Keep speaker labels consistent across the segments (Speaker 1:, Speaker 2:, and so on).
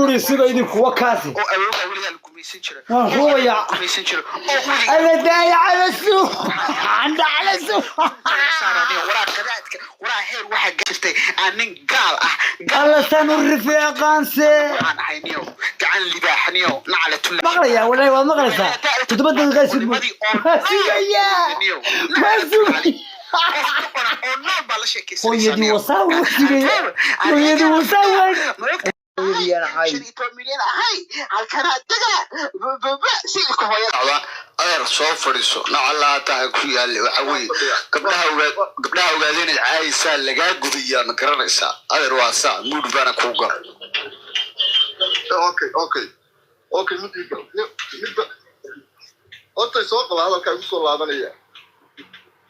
Speaker 1: Nuri suga idinku wa kaasi.
Speaker 2: Oo awoogaa weligaa la gumaysan jiray.
Speaker 1: Waan
Speaker 2: Oo
Speaker 1: ruubayaa.
Speaker 2: la gumaysan jiray oo weligaa
Speaker 1: Alla daaya calasu, canda calasu.
Speaker 2: saaraniyo waraa qadaadka waraa heer waxaa jirtay aan nin gaal ah gaal
Speaker 1: Alla saan u rifay aqaanse.
Speaker 2: Waxaan ahay niyo gacan libaax niyo naclatullah.
Speaker 1: Maqlayaa wallahi, waad maqlaysaa. 7 daqiiqa sug, waa sugayaa, waa sugaya.
Speaker 2: Oo nool baa la sheekaysanaysaa.
Speaker 1: Hooyadii
Speaker 2: Niyo.
Speaker 1: wasaa, waa sugaya, hooyadii wasaa, waa hooyadii aan cay.
Speaker 2: 15 milyan ahay halkanaa dega siilka hooyada.
Speaker 3: Adeer, soo fadhiiso, nacallaa tahay ku yaalle. Waxa weeye gabdhaha ogaa gabdhaha ogaadeen inaad caayaysaa lagaa gudayaa, ma garanaysaa? Adeer, waa saa muud baana kuu gala.
Speaker 4: Okay, mid ii gal midba horta soo qaba, hadalkaa igu soo laabanaya.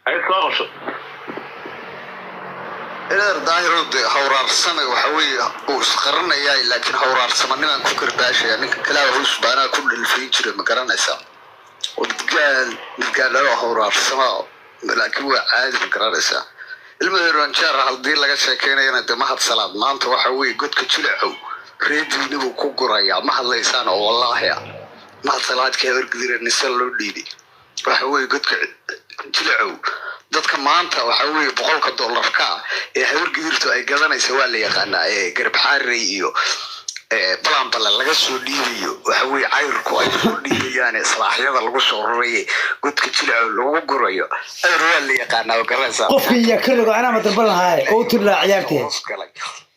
Speaker 5: Ay soo qabso.
Speaker 3: Adeer Daahiro, de hawraarsamay waxa weeye uu isqaranayaa, laakiin hawraarsamanimaan ku karbaashaya ninka kalaa hoos baanaa ku dhalfayn jiray, ma garanaysaa? Oo midgaan midgaanalo hawraarsama, laakiin waa caadi, ma garanaysaa? Ilmadeeranjaar haddii laga sheekeynayana, de Mahad Salaad maanta waxa weeye godka Jilacow reediina buu ku gurayaa. Ma hadlaysaan oo wallaahi ah Mahad Salaadka Habargidira nise loo dhiibay waxa weeye godka Jilacow. Dadka maanta waxa weeye 100-ka dollarka ee Habargidirtu ay gadanaysa waa la yaqaanaa, ee Garabxaarey iyo Balanbale laga soo dhiibayo, waxa weeye cayrku ay soo dhiibayaan, islaaxyada lagu soo raraye godka Jilacow lagu gurayo. Adeer, waa la yaqaanaa, ma garanaysaa?
Speaker 1: Qofka iya ka rogo anaa ma dalban lahaaye oo u tiri lahaa ciyaartee.
Speaker 3: Hoos galay.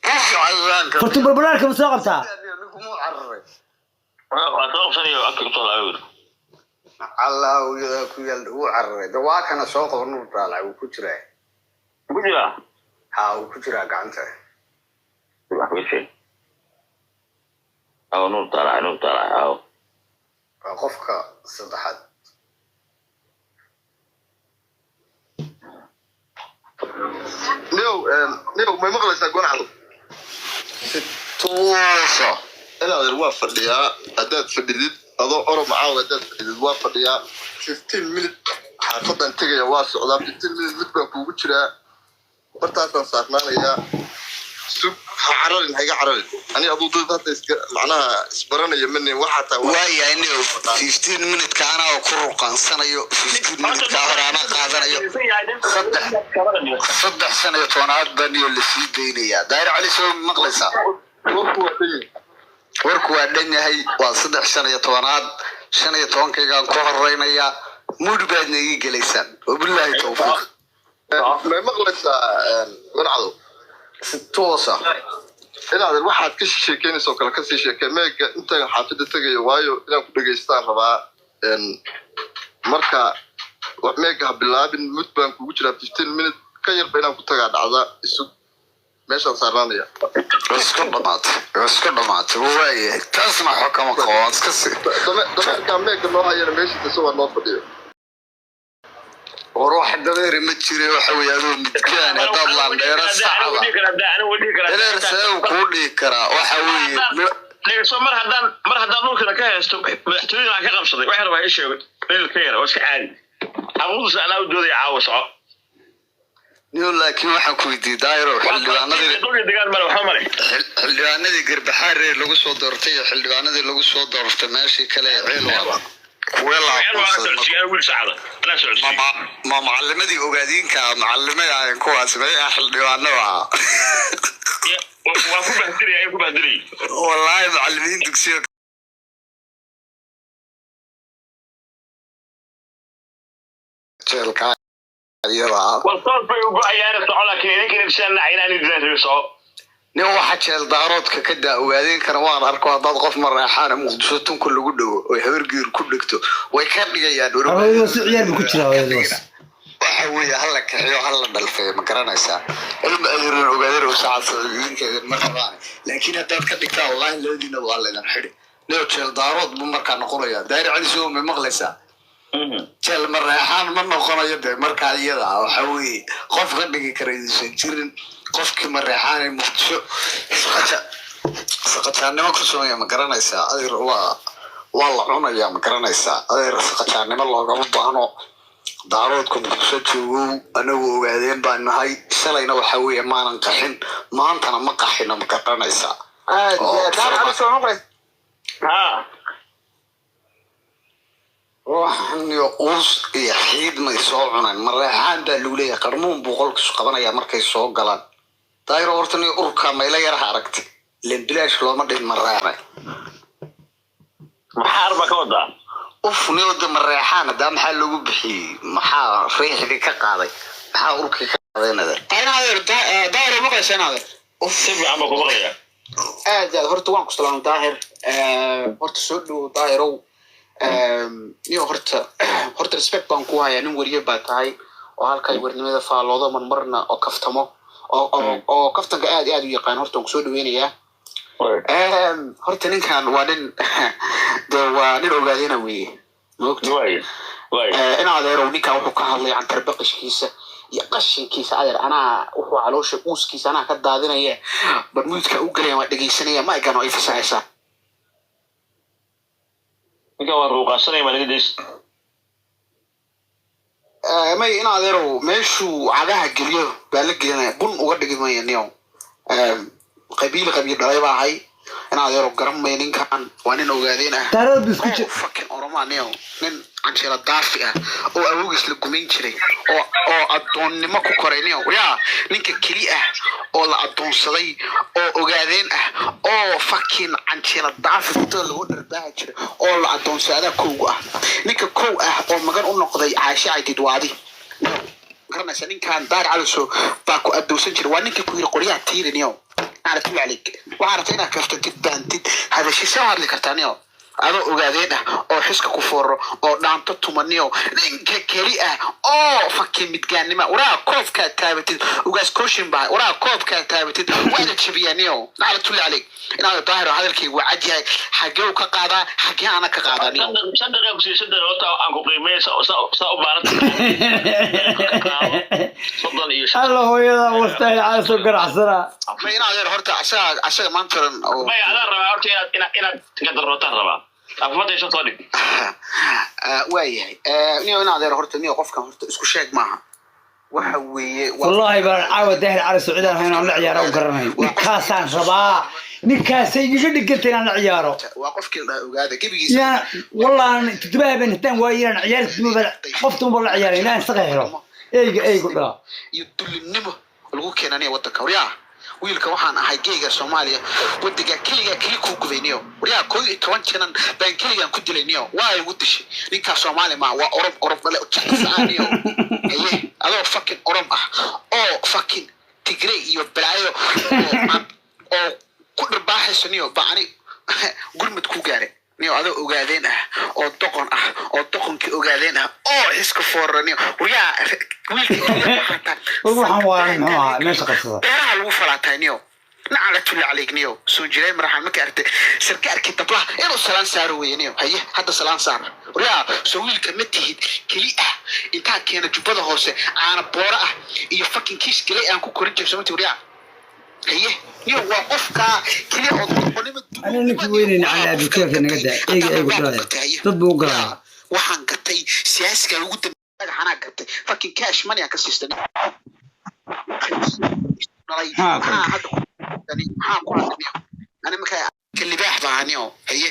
Speaker 3: Buufi cayayaanka.
Speaker 1: Fartun Balbalaarka ma soo qabtaa?
Speaker 3: Ninkuma cararay.
Speaker 5: Waa soo qabsanayo, agka kusoo laabay.
Speaker 3: Allaahuyada ku yaal, wuu cararay. De waa kana, soo qabo Nuur Daalac, wuu ku jiraa.
Speaker 5: Ku jiraa?
Speaker 3: Ha, wuu ku jiraa gacanta.
Speaker 5: Wax weysay aw Nuur Daalac, Nuur Daalac aw.
Speaker 3: Waa qofka saddexaad.
Speaker 4: Niyow, niyow, may maqlaysaa, gonacdo?
Speaker 3: Si tuusa.
Speaker 4: Inaadeer, waa fadhiyaa. Haddaad fadhidid adoo orob caawa, haddaad fadhidid waa fadhiyaa 15 minute, xaafadan tegaya, waa socdaa 15 minute, mid baan kuugu jiraa, bartaasaan saarnaanayaa. Sug, ha cararin, ha iga cararin. Ani aduu dad hadda iska macnaha isbaranaya manin waxaa taa.
Speaker 3: Waayahay niyow, 15 minute-ka anaa ku ruqaansanayo, 15 minute-ka hore anaa qaadanayo. Saddex shan iyo tobanaad baa niyo lasii daynayaa. Daahir Cali, soo maqlaysaa?
Speaker 4: Warku waa dhan yahay.
Speaker 3: Warku waa dhan yahay, waa saddex shan iyo tobanaad, shan iyo tobankaygaan ku horeynayaa, mudh baadna ii gelaysaan, wabilaahi tawfiiq.
Speaker 4: May maqlaysaa, gonacdo?
Speaker 3: Si toosa.
Speaker 4: Inaadeer, waxaad ka sheekeynaysa oo kale kasii sheekee meega intaan xaafadda tegayo, waayo inaan ku dhegaystaan rabaa. Marka meega ha bilaabin, mud baan kugu jiraa, 15 minute ka yarba inaan ku tagaa dhacda. Isug, meeshaan saarnaanaya.
Speaker 3: Waa isku dhamaatay, waa isku dhamaatay, waayahay, taasna waxba kama qabo, waan iska sii.
Speaker 4: Dameerkaa meega noo hayana meeshiisa isagoo noo fadhiyo.
Speaker 3: War wax dabeeri ma jire, waxa weeye adoo midgaan haddaad laandheero sacda dareer see uu kuu dhihi karaa? Waxa weeye
Speaker 5: Dhegeyso, mar haddaan dhulkana ka haysto, madaxtooyada aan ka qabsaday, wax yar baa ii sheegay meel ka yara, waa iska caadi, xaquuqdiisa anaa u doodaya caawa, soco.
Speaker 3: Niyo, laakiin waxaan ku weydiiyey Daahiro, xildhibaanadii
Speaker 5: Dhulkii degaan male, waxba male.
Speaker 3: Xildhibaanadii Garbaxaareer lagu soo doortay iyo xildhibaanadii lagu soo doortay meeshii kale ee Ceelwaaq, kuwee la
Speaker 5: Ceel waa
Speaker 3: aqoonsaday?
Speaker 5: Socodsiiya wiil sacada, anaa socodsiiya.
Speaker 3: Ma macalimadii ogaadiinka macalimay ahayn kuwaas may ah xildhibaanada ahaa?
Speaker 5: Waa ku bahdilay, ay ku bahdilay.
Speaker 3: Wallaahi macalimiin dugsiyo jeelka iyada ah.
Speaker 5: War toos bay u go-ayaan, soco, laakiin idinka idin nacay inaan idin rabi, soco.
Speaker 3: Nin waxa jeel daaroodka ka daa, ogaadeenkana waan arko. Haddaad qof mareexaana Muqdisho tunka lagu dhago oy Habargiir ku dhegto, way ka dhigayaan.
Speaker 1: Hooyadii was ciyaar buu ku jiraa, hooyadii was.
Speaker 3: Waxa weeye hala kaxiyo, hala dhalfeeyo, ma garanaysaa? Ilma adeerin, ogaadeen oo sacad saciidiinkeeda ma rabaan, laakiin haddaad ka dhigtaa, wallaahi labadiina waa laydan xidhi. Nio, jeel daarood buu markaa noqonayaa. Daahir Cali Sow, ma maqlaysaa? Jeel mareexaan ma noqonayo. De markaa iyada ah waxa weeye qof ka dhigi kara iduusan jirin. Qofkii mareexaan ee Muqdisho saqajaannimo ku sameeya, ma garanaysaa adeer, waa la cunayaa, ma garanaysaa adeer? Saqajaannimo loogama baahno. Daaroodka Muqdisho joogow, anagu ogaadeen baan nahay. Shalayna waxa weeye maanan qaxin, maantana ma qaxino, ma garanaysaa?
Speaker 2: Aad iyo aad. Daar cali soo maqlays.
Speaker 5: Haa.
Speaker 3: Waxan iyo uus iyo xiid may soo cunaan. Mareexaan baa lagu leeyahay, qarmuun buu qolkiisu qabanayaa markay soo galaan. Daahiro, horta niyo urkaa mayla yaraha aragtay, ileen bilaash looma dhihin mareexane.
Speaker 5: Maxaa arba ka wadaa?
Speaker 3: Uf, niyo de mareexaan haddaa maxaa loogu bixiyey? Maxaa riixdii ka qaaday? Maxaa urkii ka qaaday nader?
Speaker 2: Inaadeer Daahir, maqlaysa inaadeer?
Speaker 3: Uf.
Speaker 5: Si fiican baa ku maqlayaa.
Speaker 2: Aad iyo aad. Horta waan ku salaamay, Daahir. Horta soo dhowo, Daahirow. Niyo horta respect baan ku hayaa. Nin weriye baa tahay oo halkay wernimada faalloodo, marmarna oo kaftamo oo kaftanka aad iyo aad u yaqaan. Horta waan kusoo dhaweynayaa. Horta ninkan waa nin de waa nin ogaadena weeye, maogta?
Speaker 5: Waay waay.
Speaker 2: In adeerow, ninkan wuxuu ka hadlay cantarbaqishkiisa iyo qashinkiisa. Adeer, anaa wuxuu caloosha uuskiisa anaa ka daadinaya. Barmuudka u gelaya, waa dhegeysanaya maigan oo ay fasaxaysaa.
Speaker 5: Ninkan waa ruuqaasanaya, maa naga days.
Speaker 2: May, in adeerow, meeshuu cagaha geliyo baa la gelinaya, bun uga dhigi maya. Niyow, qabiil qabiil dhalay baa ahay. In adeerow, garan maya, ninkan waa nin ogaadeen ah
Speaker 1: Daarood buu isku
Speaker 2: oo
Speaker 1: jir.
Speaker 2: Fucking Oromaa. Niyow, nin canjeela daafi ah oo awoogiis la gumayn jiray oo addoonnimo ku koray. Niyow, yaa ninka keli ah oo la addoonsaday oo ogaadeen ah oo fucking canjeela daafi futada lagu dharbaahi jiray oo la addoonsaday, adaa kowgu ah. Ninka kow ah oo magan u noqday Caashe Caydid waadi. Niyow, garanaysa ninkan Daar Caliso baa ku addoonsan jiray. Waa ninka ku yiri qoryaha tiiri. Niyow, aragti calig, waxaa rabta inaad kaftantid, baantid, hadashid, see u hadli kartaa? Niyow, adoo ogaadeen ah oo xiska ku foorro oo dhaanto tumaniyo, ninka keli ah oo fucking midgaannima. Waraa koobkaa taabatid, ugaas kooshin baa. Waraa koobkaa taabatid waana jabiyaa. Niyow, naclatulli calayk. Inaad Daahiro, hadalkaygu waa cad yahay. Xagee u ka qaadaa? Xagee ana ka qaadaa, niyow?
Speaker 5: 5 daqiiqa kusiiyo, 5 daqiiqa. Horta aan ku qiimeeyo saa u baaranta 35.
Speaker 1: Alla hooyada wastaahil cala soo ganacsana.
Speaker 2: Ma in adeer, horta asaga maanta dhan oo
Speaker 5: Maya, adaan rabaa horta inaad gadarootaan rabaa. 45 soo dhig.
Speaker 2: Waayahay. Niyo, in adeer, horta niyo, qofkan horta isku sheeg maaha. Waxa weeye
Speaker 1: Wallaahi baan caawa Daahir Cali Sacuudaan hayn aan la ciyaaro u garanayn. Ninkaasaan rabaa, ninkaasay igaga dhigantay inaan la ciyaaro.
Speaker 2: Waa qofkii la dhaha ogaada gebigiisa.
Speaker 1: Inaan wallaan toddobaha baan hitaan waaye inaan ciyaari toddoba qofta unba la ciyaaray inaan isaga helo eyga eygu dhaa.
Speaker 2: Iyo dulinimo lagu keenanaya waddanka. Waryaa, wiilka waxaan ahay geyga Soomaaliya wadiga keligaa keli kuu gubay. Niyo, waryaa, 11 jinan baan keligaan ku dilay. Niyo, waa igu dishay. Ninkaa Soomaali maaha, waa Orob, Orob dhale jeclaa. Niyo, haye, adoo fucking Orob ah oo fucking Tigray iyo balaayo oo ku dharbaaxayso, niyo, ba ani gurmud ku gaaray. Niyo, adoo ogaadeen ah oo doqon ah oo doqonkii ogaadeen ah oo xiska foorra. Niyo, waryaa, wiilka
Speaker 1: Waxaan waa muxuu ahaa meesha qabsada?
Speaker 2: Beeraha lagu falaatay. Niyo, naclatulli calayk. Niyo, soo jireen maraxan markay aragtay sarkaalkii dablaha inuu salaan saaro weeye. Niyo, haye, hadda salaan saar. Waryaa, soo wiilka ma tihid keli ah intaa keena jubbada hoose caana boora ah iyo fucking kiis galay aan ku korin jiray soomati? Waryaa, haye, niyo, waa qofkaa keliya oo doqonnimo.
Speaker 1: Ana ninkii weynayna cali abikeelka naga daa eyga eygu dhalaya dad buu u galaya.
Speaker 2: Waxaan gatay siyaasiga ugu dambeeyay, dhagaxanaa gatay, fucking cash money aan ka siistay.
Speaker 1: Maxaa
Speaker 2: Maxaa hadda ku, maxaa ku hadlay? Ani markaa libaax baa, niyo, haye.